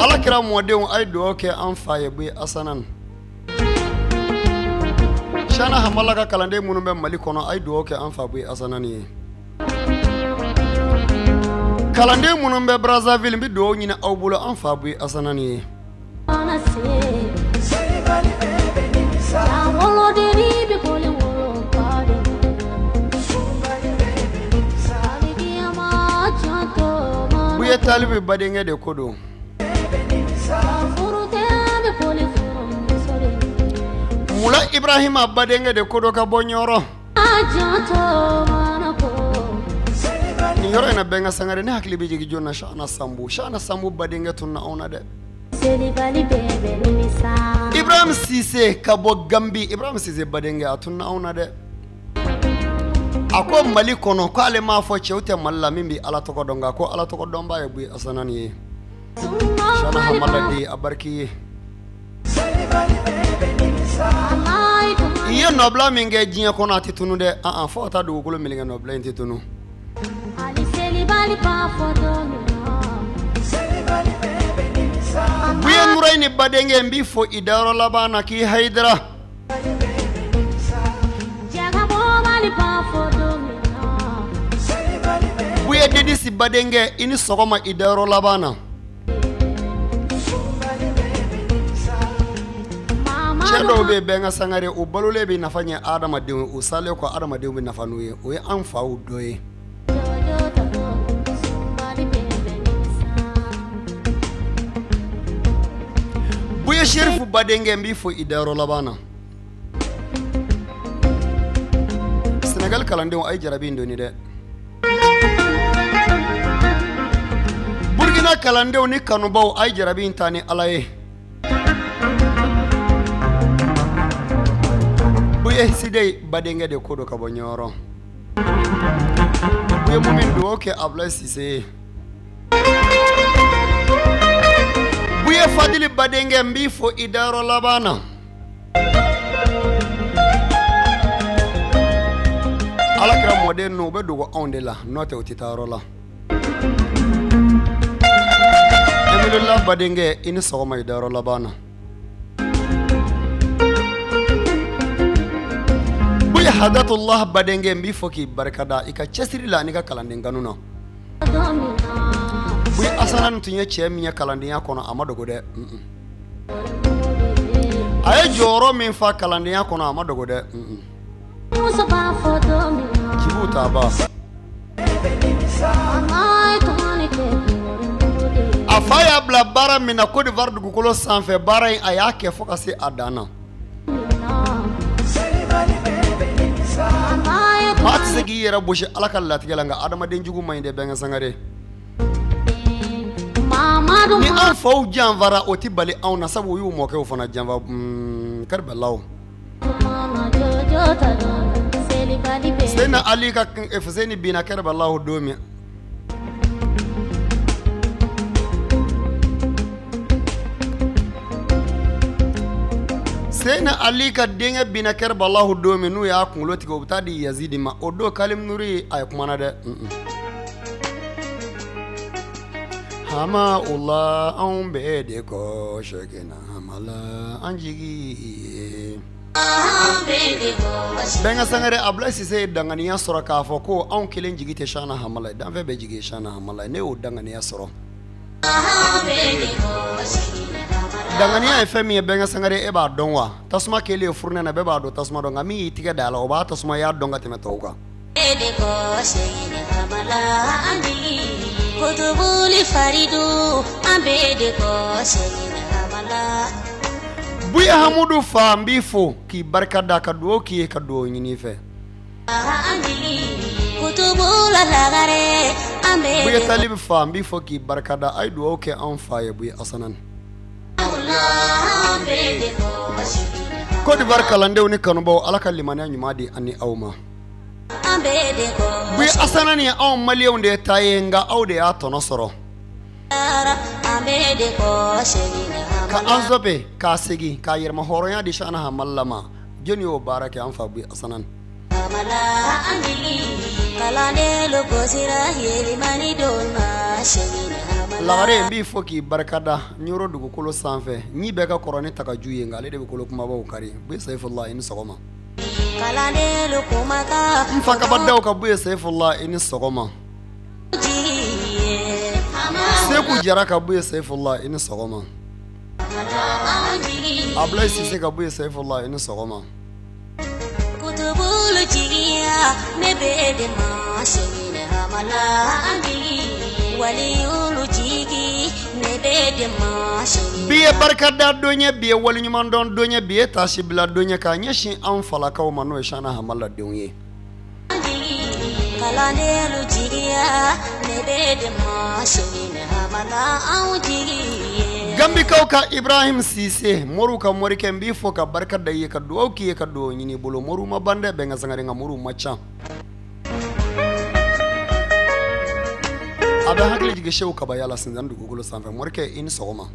Ala kira mɔdenw, a ye dugawu kɛ an fa ye Buye Asana. Shana Hamala ka kalanden minnu bɛ Mali kɔnɔ, a ye dugawu kɛ an fa Buye Asana ye. Kalanden minnu bɛ Brazzaville, n bɛ dugawu ɲini aw bolo an fa Buye Asana ye. Buye Talibi badenkɛ de ko don. Mula Ibrahima badenkɛ de ko don ka bɔ Ɲɔrɔ. Nin yɔrɔ in na, Bɛnka Sangare, ne hakili bɛ jigin jɔn na? Shana Sambu. Shana Sambu badenkɛ tununna anw na dɛ. Ibrahim Sise ka bɔ Gambi, Ibrahim Sise badenkɛ, a tununna anw na dɛ. A ko Mali kɔnɔ, ko ale m'a fɔ cɛw tɛ Mali la min bɛ Ala tɔgɔ dɔn, nka ko Ala tɔgɔ dɔnbaa ye Buye Asana ye. Shana Hamala den, a bariki ye. I ye nɔbila min kɛ diɲɛ kɔnɔ, a tɛ tunun dɛ. An fo ka taa dugukolo meleke, nɔbila in tɛ tunun. Buye Nurayini badenkɛ, n b'i fo i dayɔrɔ laban na k'i hayidara. Buye Dedisi badenkɛ, i ni sɔgɔma i dayɔrɔ laban na. Cɛ dɔw bɛ Bɛnka Sangare, u balolen bɛ nafa ɲɛ adamadenw, u salen kɔ adamadenw bɛ nafa n'u ye. O ye an faw dɔ ye. Buye Serifu badenkɛ, n b'i fo i dayɔrɔ laban na. Senegali kalandenw, a ye jarabi in doni dɛ. Burukina kalandenw ni kanubaw, a ye jarabi in ta ni Ala ye. Buye Side badenkɛ de ko don ka bɔ Ɲɔrɔ. Buye Mumin, dugawu kɛ Abulayi Sise ye. Buye Fadili badenkɛ, n b'i fo i dayɔrɔ laban na. Ala kira mɔden ninnu, u bɛ dogo anw de la, n'o tɛ u tɛ taa yɔrɔ la. Emilila badenkɛ, i ni sɔgɔma i dayɔrɔ laban na. Buye Hadatullah badenkɛ, n b'i fo k'i barikada i ka cɛsiri la ani ka kalanden kanu na. Buye Asana tun ye cɛ min ye kalandenya kɔnɔ, a ma dogo dɛ. A ye jɔyɔrɔ min fa kalandenya kɔnɔ, a ma dogo dɛ. Jibu taba a fa y'a bila baara min na Côte d'Ivoire dugukolo sanfɛ, baara in a y'a kɛ fo ka se a dan na. Maa tɛ se k'i yɛrɛ gosi Ala ka latigɛ la, nka adamaden jugu man ɲi dɛ, Bɛnkɛ Sangare. Ni an faw janfara, o tɛ bali anw na, sabu u y'u mɔkɛw fana janfa. Karibalaw Seyidina Ali ka Fuseni binna Karibalaw don min, Seyidina Ali ka denkɛ binna Karibalaw don min, n'u y'a kunkolo tigɛ, u bɛ taa di Yazidi ma, o don Kalim Nuri a ye kumana dɛ. Hama o la, anw bɛɛ de kɔ Sɛkina Hamala, an jigi ye. Bɛnkɛ Sangare, Abulayi Sise ye danganiya sɔrɔ k'a fɔ ko anw kelen jigi tɛ Shana Hamala ye, danfɛn bɛɛ jigi ye Shana Hamala ye. Ne y'o danganiya sɔrɔ. Danganiya ye fɛn min ye, Bɛnkɛ Sangare, e b'a dɔn wa? Tasuma kɛlen ye fourneau na, bɛɛ b'a dɔn tasuma don, nka min y'i tigɛ da a la, o b'a tasuma y'a dɔn ka tɛmɛ tɔw kan. Buye Hamudu fa, n b'i fo k'i barika da, ka dugawu k'i ye, ka dugawu ɲini i fɛ. Buye Talibi fa, n b'i fo k'i barika da. A ye dugawu kɛ anw fa ye, Buye Asana. Côte d'Ivoire kalandenw ni kanubaw, Ala ka limaniya ɲuman di an ni aw ma. Buye Asana ni anw maliyɛnw de ta ye, nka aw de y'a tɔnɔ sɔrɔ ka an sɔbɛ k'a segin k'a yɛrɛma hɔrɔnya di Shana Hamala ma. Jɔnni y'o baara kɛ? An fa Buye Asana. Lagare, n b'i fo k'i barikada Ɲoro dugukolo sanfɛ. Ɲi bɛɛ ka kɔrɔ ni tagaju ye, nka ale de bɛ kolo kumabaw kari. Buye Sayifula, i ni sɔgɔma. N fa kaba daw ka Buye Sayifula, i ni sɔgɔma. Seku Jara ka Buye Sayifula, i ni sɔgɔma. Abulayi Sise ka Buye Sayifula, i ni sɔgɔma. Bi ye barikada don ye, bi ye waleɲumandɔn don ye, bi ye taasibila don ye k'a ɲɛsin anw falakaw ma, n'o ye Shana Hamala denw ye. Gambikaw ka Ibrahim Sise, moriw ka morikɛ, n b'i fo ka barika da i ye, ka dugawu k'i ye, ka dugawu ɲini i bolo. Moriw ma ban dɛ, Bɛnkɛ Sangare, nka moriw man ca. A bɛ hakili jigin Seku Kabaya la Sinzan dugukolo sanfɛ. Morikɛ, i ni sɔgɔma.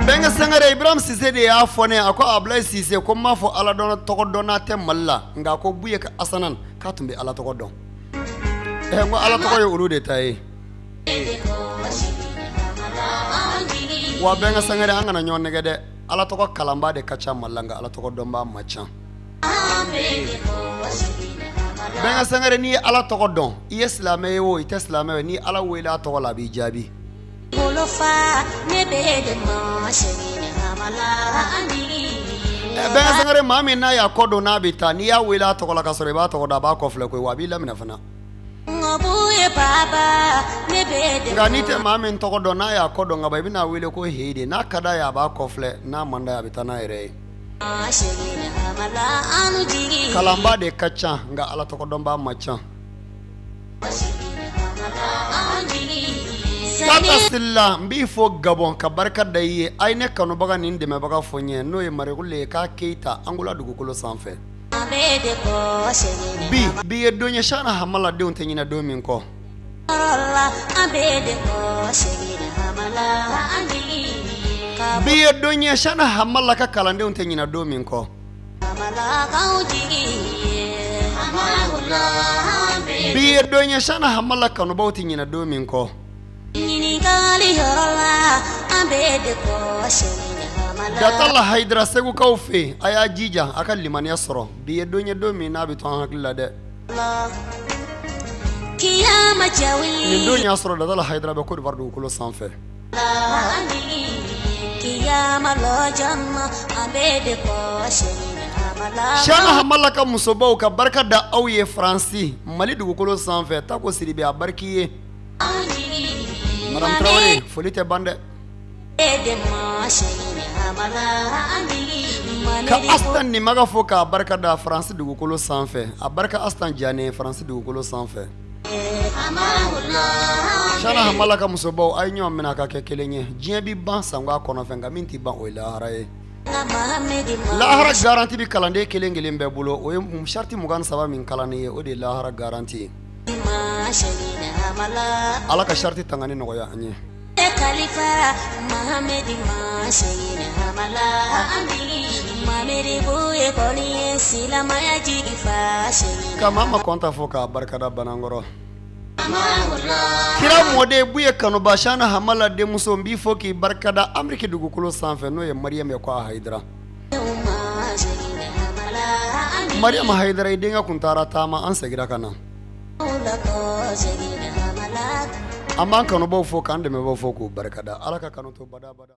Bɛnkɛ Sangare, Ibrahim Sise de y'a fɔ ne, a ko Abulayi Sise, ko n m'a fɔ Ala dɔn tɔgɔ dɔnna tɛ Mali la, nka ko Buye ka Asanan k'a tun bɛ Ala tɔgɔ dɔn. N ko Ala tɔgɔ ye olu de ta ye. Wa Bɛnkɛ Sangare, an kana ɲɔgɔn nɛgɛn dɛ, Ala tɔgɔ kalanbaa de ka ca Mali la, nka Ala tɔgɔ dɔnbaa man ca. Bɛnkɛ Sangare, n'i ye Ala tɔgɔ dɔn, i ye silamɛ ye o, i tɛ silamɛ ye, n'i Ala wele a tɔgɔ la, a b'i jaabi. Bɛnkɛ Sangare, maa min n'a y'a kɔ don n'a bɛ taa, n'i y'a wele a tɔgɔ la ka sɔrɔ i b'a tɔgɔ dɔn, a b'a kɔ filɛ koyi, wa a b'i laminɛ fana. Nka n'i tɛ maa min tɔgɔ dɔn, n'a y'a kɔ don ka ban, i bɛn'a wele ko heyi de. N'a ka d'a ye, a b'a kɔ filɛ, n'a man d'a ye, a bɛ taa n'a yɛrɛ ye. Kalanbaa de ka ca, nka Ala tɔgɔ dɔnbaa man ca. Tata Sila, n b'i fo Gabɔn ka barika da i ye. A ye ne kanubaga ni dɛmɛbaga fɔ n ye, n'o ye Marikule ye k'a Keyita Angola dugukolo sanfɛ. Bi bi ye don ye, Shana Hamala denw tɛ ɲinɛ don min kɔ. Bi ye don ye, Shana Hamala ka kalandenw tɛ ɲinɛ don min kɔ. Bi ye don ye, Shana Hamala kanubaw tɛ ɲinɛ don min kɔ. Datala Hayidara, Segukaw fɛ yen, a y'a jija a ka limaniya sɔrɔ. Bi ye don ye, don min n'a bɛ to an hakili la dɛ. Nin don y'a sɔrɔ Datala Hayidara bɛ Côte d'Ivoire dugukolo sanfɛ. Shana Hamala ka musobaw ka barika da aw ye Faransi, Mali dugukolo sanfɛ. Tako Sidibe, a barika i ye. Madame Traoré, foli tɛ ban dɛ. Ka Astan Nimaga fo k'a barika da Faransi dugukolo sanfɛ. A barika Astan Jane Faransi dugukolo sanfɛ. Shana Hamala ka musobaw, a ye ɲɔgɔn minɛ ka kɛ kelen ye. Diɲɛ bɛ ban sango a kɔnɔfɛn, nka min tɛ ban, o ye lahara ye. Lahara garanti bɛ kalanden kelen kelen bɛɛ bolo. O ye sariti 23 min kalan ye, o de ye lahara garanti ye. Ala ka sariti tangani nɔgɔya an ye. Ka Mama Kɔnta fo k'a barikada Banankɔrɔ. Kira mɔden Buye kanuba, Shana Hamala denmuso, n b'i fo k'i barikada Ameriki dugukolo sanfɛ, n'o ye Mariam ye ko a Hayidara. Mariam Hayidara, i denkɛ kun taara taama, an seginna ka na. An b'an kanubaw fo k'an dɛmɛbaw fo k'u barikada. Ala ka kanu to badabada.